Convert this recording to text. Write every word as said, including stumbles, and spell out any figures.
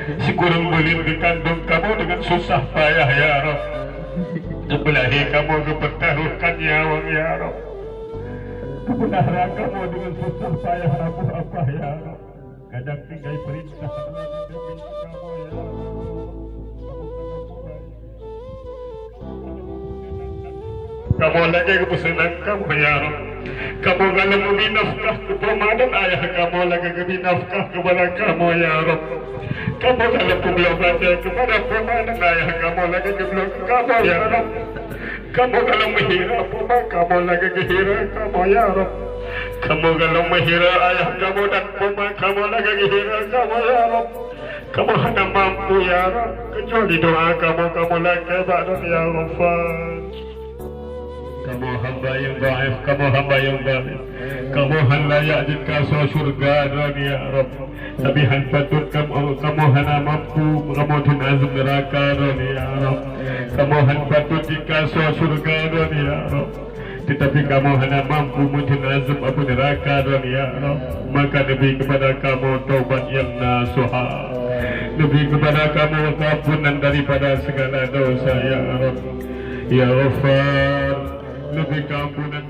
Sikureueng buleuen geukandong kamoe deungon susah payah, ya Rabb. Geupeulahé kamoe, geupeutarôhkan nyawöng, ya Rabb. Geupeulahra kamoe deungon susah payah, Abu Abah, ya Rabb. Kadang tinggai peurintah droe nibak kamoe, ya Rabb. Kamoe lagèe geupeuseunang kamoe, ya Rabb. Kamoe galak meubri nafkah keu poma dan ayah kamoe lagèe geubri nafkah keupada kamoe, ya Rabb. Kamoe galak peubloe bajèe keupada poma dan ayah kamoe lagèe geubloe keu kamoe, ya Rabb. Kamoe galak meuhira poma kamoe lagèe geuhira kamoe, ya Rabb. Kamoe galak meuhira ayah kamoe dan poma kamoe lagèe geuhira kamoe, ya Rabb. Kamoe hana mampu, ya Rabb, keucuali doa kamoe, kamoe lakèe bak droeneuh, ya Ghaffar. Kamoe hamba nyang dhaif, kamoe hamba nyang dhaif. Kamoe hana layak jikasoe syeuruga droeneuh, ya Rabb. Tapi hana patôt kamoe, kamoe hana mampu, kamoe theun azeueb neuraka droeneuh, ya Rabb. Kamoe hana patôt jikasoe syeuruga droeneuh, ya Rabb. Teutapi kamoe hana mampu meutheun azeueb apui neuraka droeneuh, ya Rabb. Maka neubri keupada kamoe taubat nyang nasuha. Neubri keupada kamoe keuampunan daripada sigala desya, ya Rabb. Ya Ghaffar, neubri keuampunan